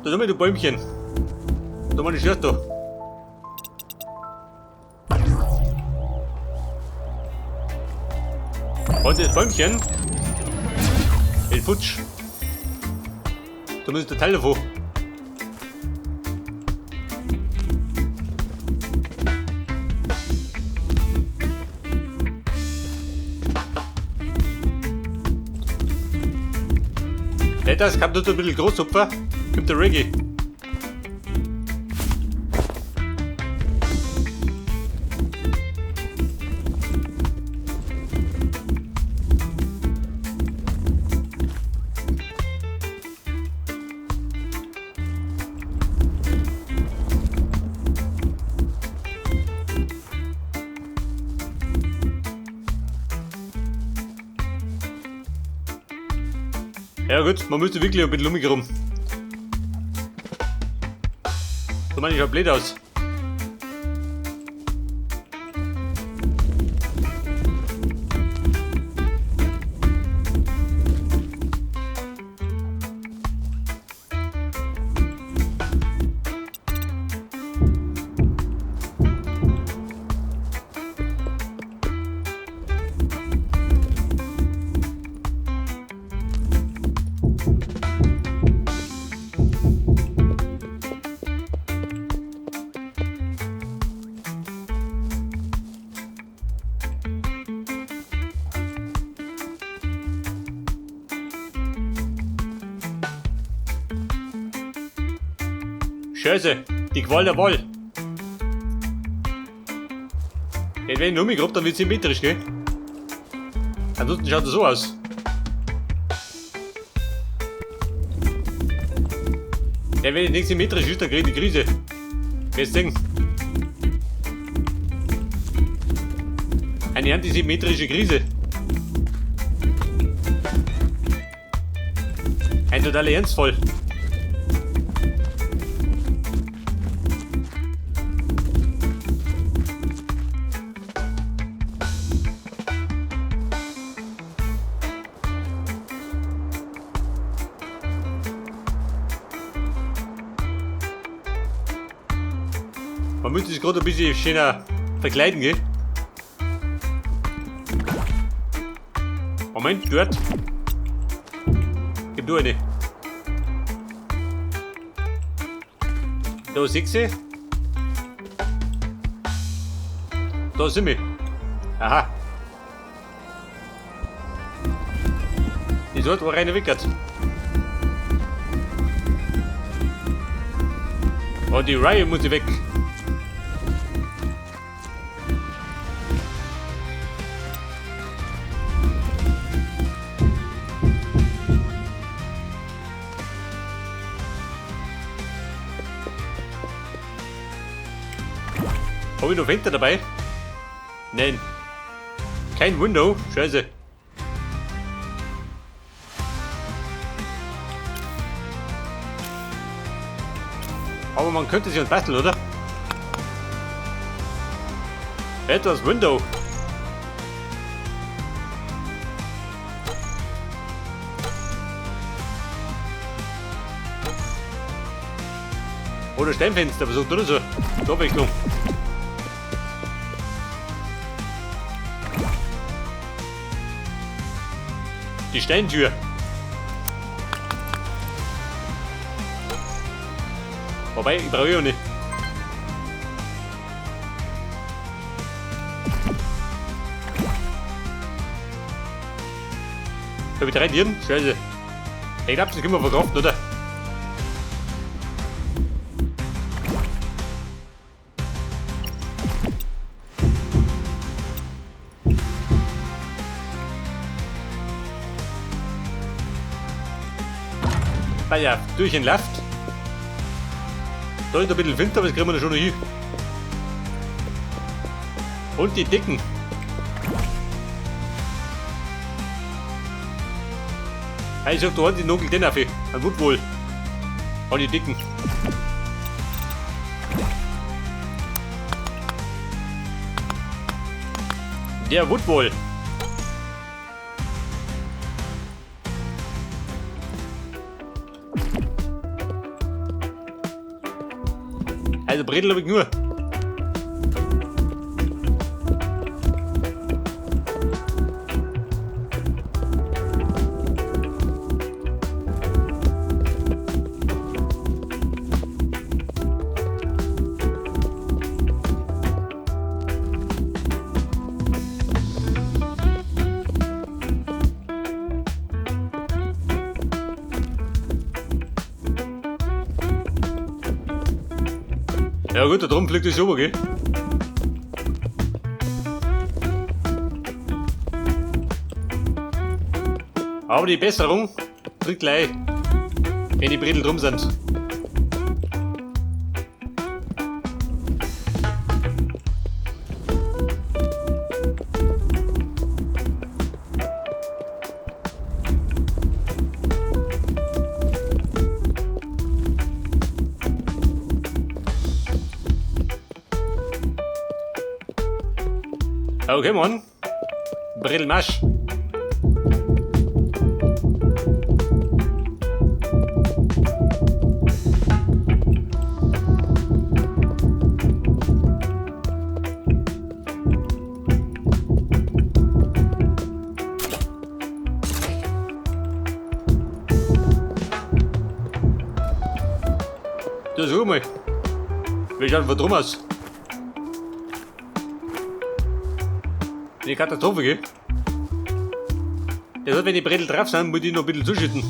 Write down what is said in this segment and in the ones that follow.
Da sind wir, du Bäumchen. Da meine Schwester. Und das Bäumchen ist futsch. Da muss der Teil davon. Das kommt nur ein bisschen Großhupfer, kommt der Reggae. Ja gut, man müsste wirklich ein bisschen rum. So meine ich schaut blöd aus. Scheiße, die Qual der Wahl. Ja, wenn ich nur mitgehabt, dann wird es symmetrisch, gell? Ansonsten schaut es so aus. Ja, wenn es nicht symmetrisch ist, dann krieg ich die Krise. Wirst sehen. Eine antisymmetrische Krise. Ein totaler Ernstfall. Man müsste sich gerade ein bisschen schöner verkleiden, gell? Moment, dort. Gib du eine. Da 6. Da sind wir. Aha. Die dort war reine Wickert. Und die Reihe muss weg. Habe ich noch Fenster dabei? Nein. Kein Window? Scheiße. Aber man könnte sich basteln, oder? Etwas Window. Oder Steinfenster, was sagt du so? Zur Abwechslung. Die Steintür. Wobei, ich brauche ja nicht. Hab ich 3 Tieren? Scheiße. Ich glaub, das können wir verkraften, oder? Ah ja, durch den Laft. Da ist ein bisschen finster, aber das kriegen wir da schon noch hin. Und die Dicken. Ich sag, da haben die Nogel den auf. Ein Wutwohl. Und die Dicken. Der Woodwall. Also Bredel hab ich nur. Ja gut, da drum fliegt das rüber, gell? Aber die Besserung tritt gleich, wenn die Bredel drum sind. Okay, Mann. Bredel Marsch. Das ist mal. Wie schaut von drum aus? Eine Katastrophe, gell? Das heißt, wenn die Bredel drauf sind, muss ich noch ein bisschen zuschütten.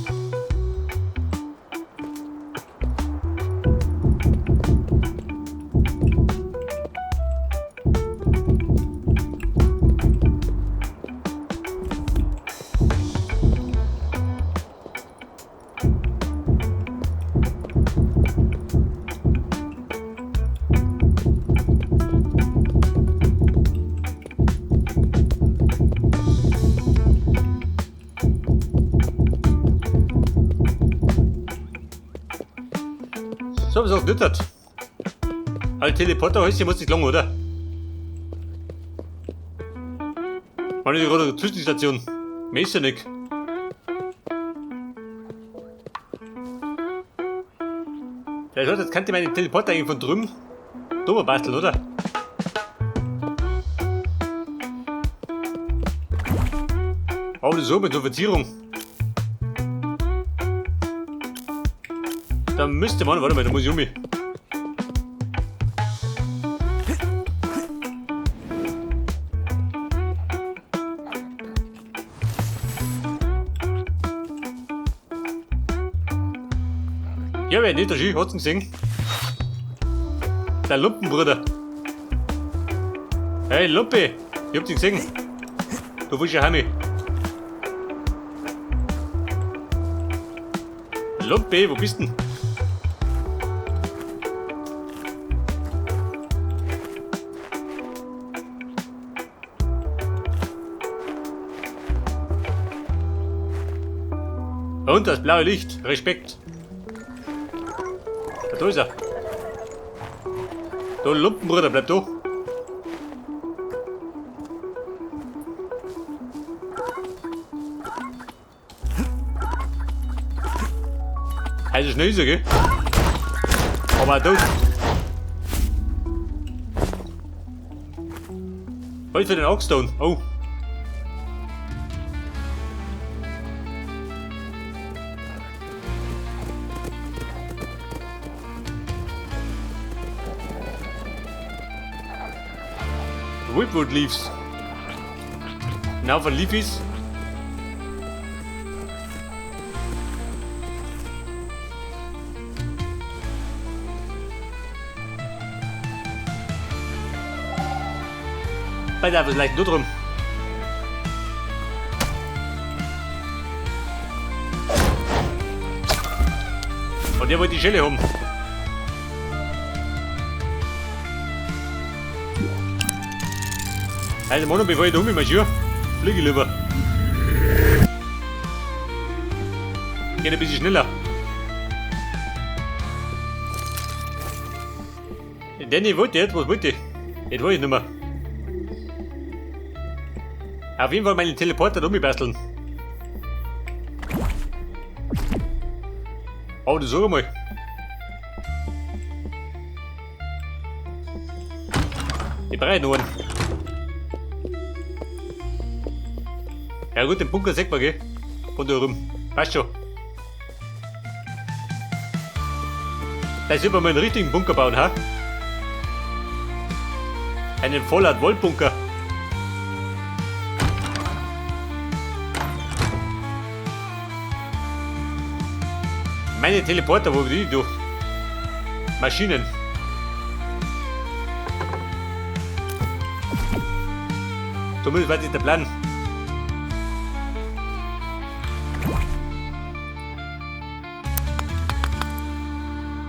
So, was auch nüttert. Al Teleporter-Häuschen muss nicht lang, oder? War nicht gerade eine Zwischenstation. Mehr ist ja nicht. Ja, jetzt könnte ich meinen Teleporter eigentlich von drüben drüber basteln, oder? Aber das ist so mit der Verzierung. Da müsste man, warte mal, da muss ich um mich. Ja, wer nicht, der Ski hat's gesehen. Der Lumpenbruder. Hey Lumpe, ich hab dich gesehen. Du willst ja heim. Lumpe, wo bist denn? Und das blaue Licht. Respekt. Da ist er. Du Lumpenbruder, bleib da. Also schnell ist er, gell? Aber tot. Heute für den Oxstone. Oh. Whipwood Leaves. Now for Leafies. Bei der vielleicht nur drum. Und der wollte die Schelle haben. Also Mono, bevor ich da ummarschiere, fliege ich lieber. Geht ein bisschen schneller. Danny wollte jetzt, was wollte ich? Jetzt weiß ich nicht mehr. Auf jeden Fall meinen Teleporter da umbasteln. Aber das sag mal. Ich brauche noch einen. Ja gut, den Bunker sieht man, gell? Von da rum. Passt schon. Da sollte man mal einen richtigen Bunker bauen, ha? Einen Fallout Wollbunker. Meine Teleporter, wo bin ich durch? Maschinen. Zumindest war das der Plan.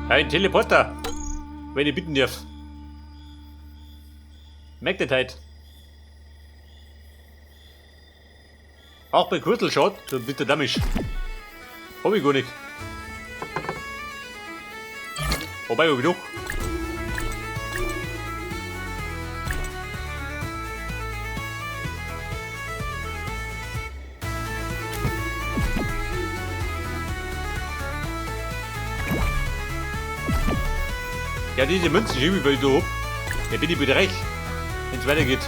Ein Teleporter, wenn ich bitten darf. Magnetite. Auch bei Crystal Shot, so bitte Damage. Hab ich gar nicht. Wobei, hab ich doch. Ja, diese Münzen schiebe ich bei da ab. Da bin ich wieder reich, wenn es weitergeht.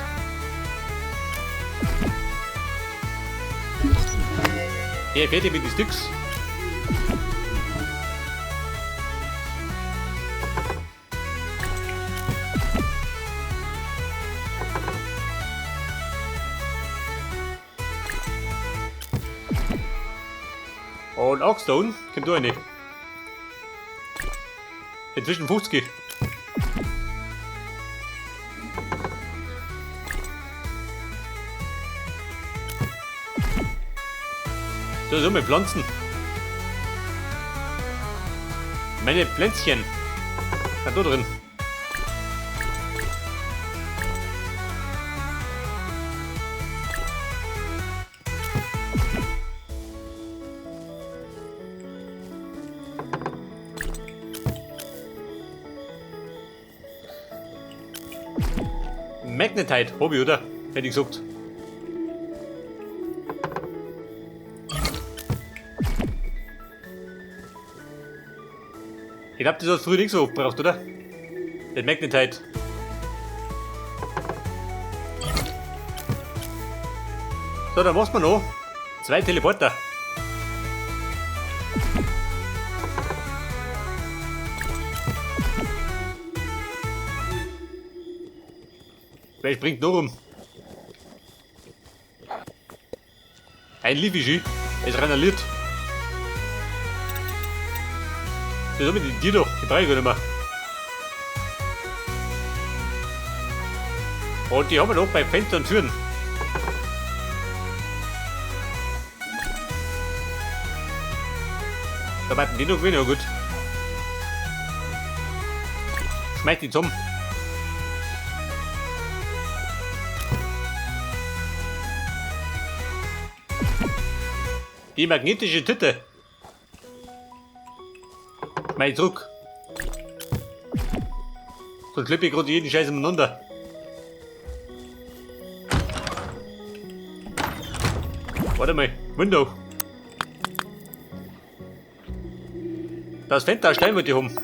Hier, fertig mit den Sticks. Und Oakstone kommt da rein. Inzwischen 50. So, so mit Pflanzen. Meine Pflänzchen. Da drin. Magnetite, Hobby, oder? Hätte ich gesagt. Ich glaube, das hast du früher nicht so oft gebraucht, oder? Den Magnetite. So, dann machen wir noch 2 Teleporter. Wer springt noch rum? Ein Liefischi, ist reinaliert. Das ist mit die Tier doch, die brauche ich gar nicht mehr. Und die haben wir noch bei Fenster und Türen. Da warten die noch gewinnen, ja gut. Schmeißt die zusammen. Die magnetische Titte. Mein Druck. Sonst schleppe ich gerade jeden Scheiß umeinander. Warte mal, Window. Das Fenster Stein wollte ich haben.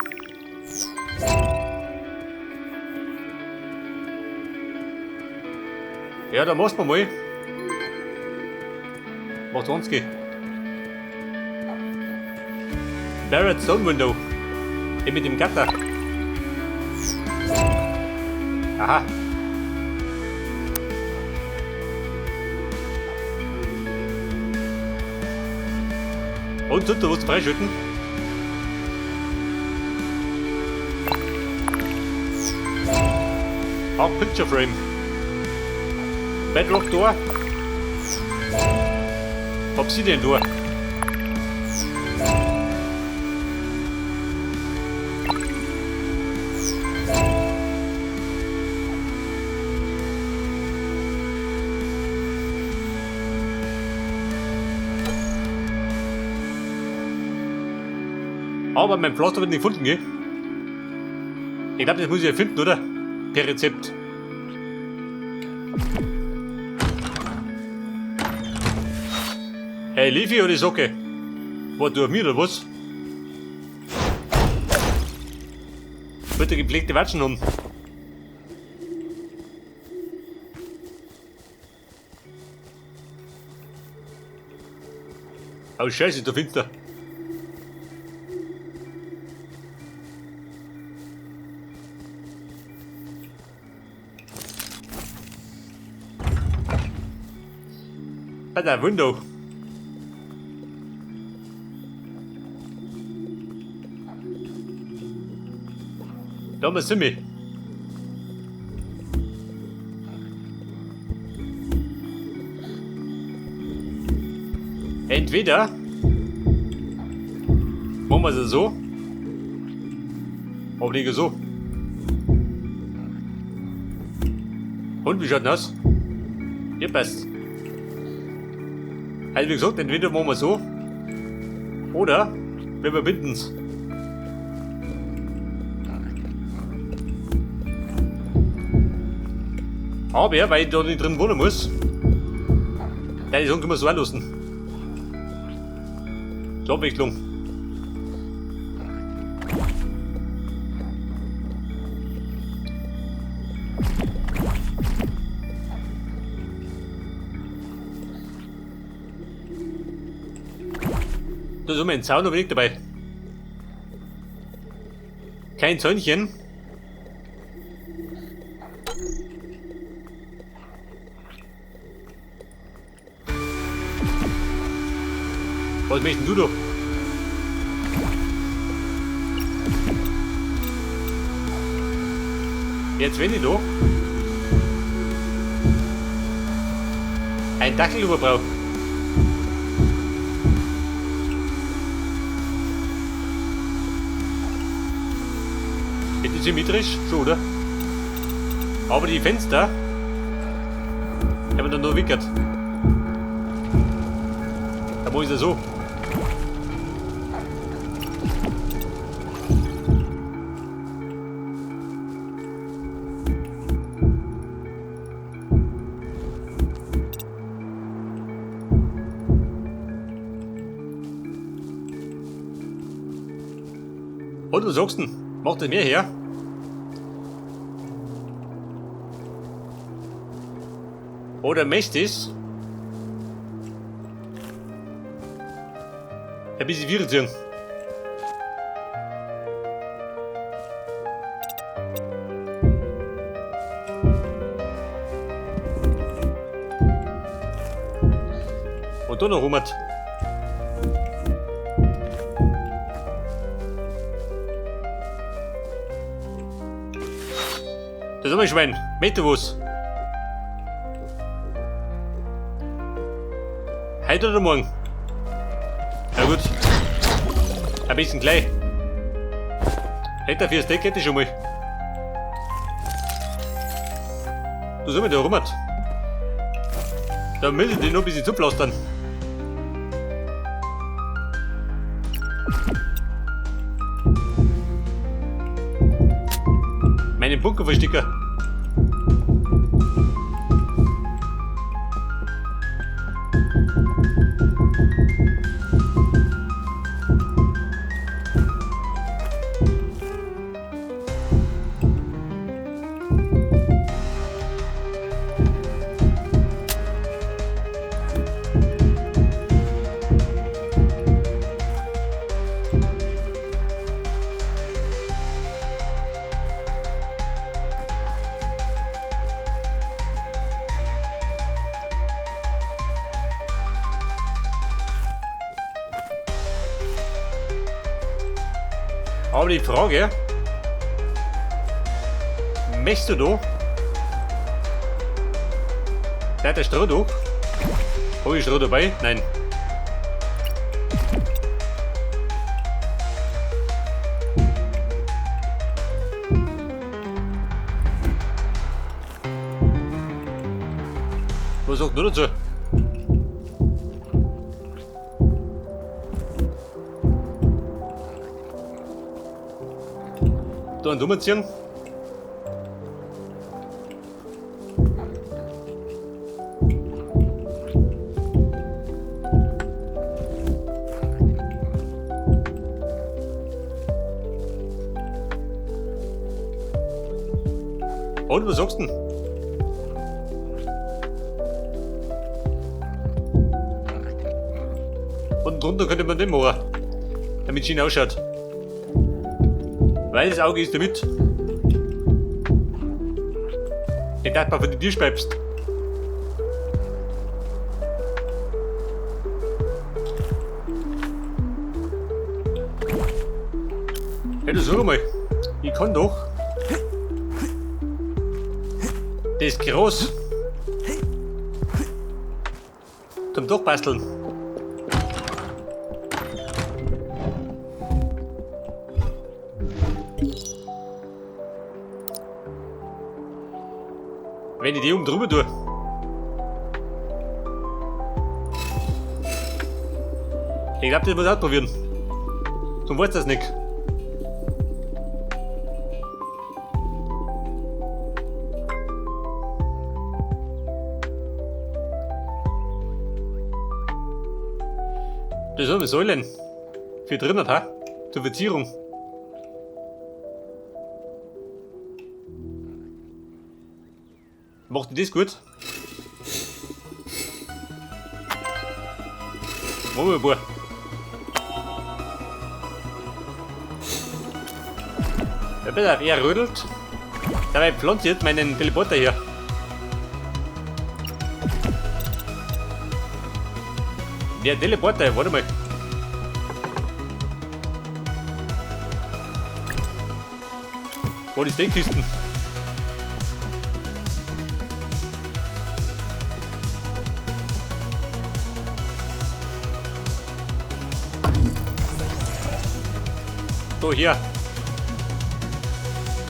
Ja, da machst du mal. Macht 20. Barrett Stone Window. Hier mit dem Gatter. Aha. Und sind da was freischütten? Auch Picture Frame. Bedrock Door. Obsidian Door. Aber mein Pflaster wird nicht gefunden, gell? Ich glaube, das muss ich ja finden, oder? Per Rezept. Hey, Leafy oder Socke? War du auf mir oder was? Bitte gepflegte Watschen um. Oh Scheiße, ist da finster. Bei der Window. Da sind wir. Entweder machen wir sie so, oder so. Und wie schaut denn aus? Ja, passt. Also wie gesagt, entweder machen wir so, oder wir verbinden es. Aber weil ich da nicht drin wohnen muss, ja, die Sachen können wir so anlassen. Zur Abwechslung. Da ist immer ein Zaun, aber nicht dabei. Kein Zäunchen. Was möchtest du da? Jetzt wenn ich da ein Dackel überbrauche. Ist das symmetrisch? Schon, oder? Aber die Fenster haben wir dann nur wickert. Da muss ich das so. Und was sagst du denn? Macht das mehr her? Oder möchtest ein bisschen Viren ziehen? Und da noch rum. Das ist mein Schwein. Möchtest du was? Heute oder morgen? Na gut. Ein bisschen gleich. Hätte fürs Deck hätte ich schon mal. Du soll mir da rum. Da muss ich den noch ein bisschen zupflastern. Meinen Bunker verstecken. Aber die Frage, möchtest du da? Der hat der Stroh durch. Hab ich Stroh dabei? Nein. Was sagt du dazu? Da einen umziehen. Und was sagst du denn? Und Drunter könnte man den machen. Damit es schön ausschaut. Weil das Auge ist damit. Nicht, dass man von den Tisch bleibst. Hey, du sag mal, ich kann doch. Das ist groß. Zum Durchbasteln. Wenn ich die oben drüber tue. Ich glaube, das muss ich ausprobieren. Du weißt das nicht. Das sind Säulen. Für drinnen, ha? Zur Verzierung. Macht dir das gut? Machen wir ein paar. Ja, pass auf, er rödelt. Dabei pflanzt jetzt meinen Teleporter hier. Der Teleporter, warte mal. Wo ist die Kisten? So, hier.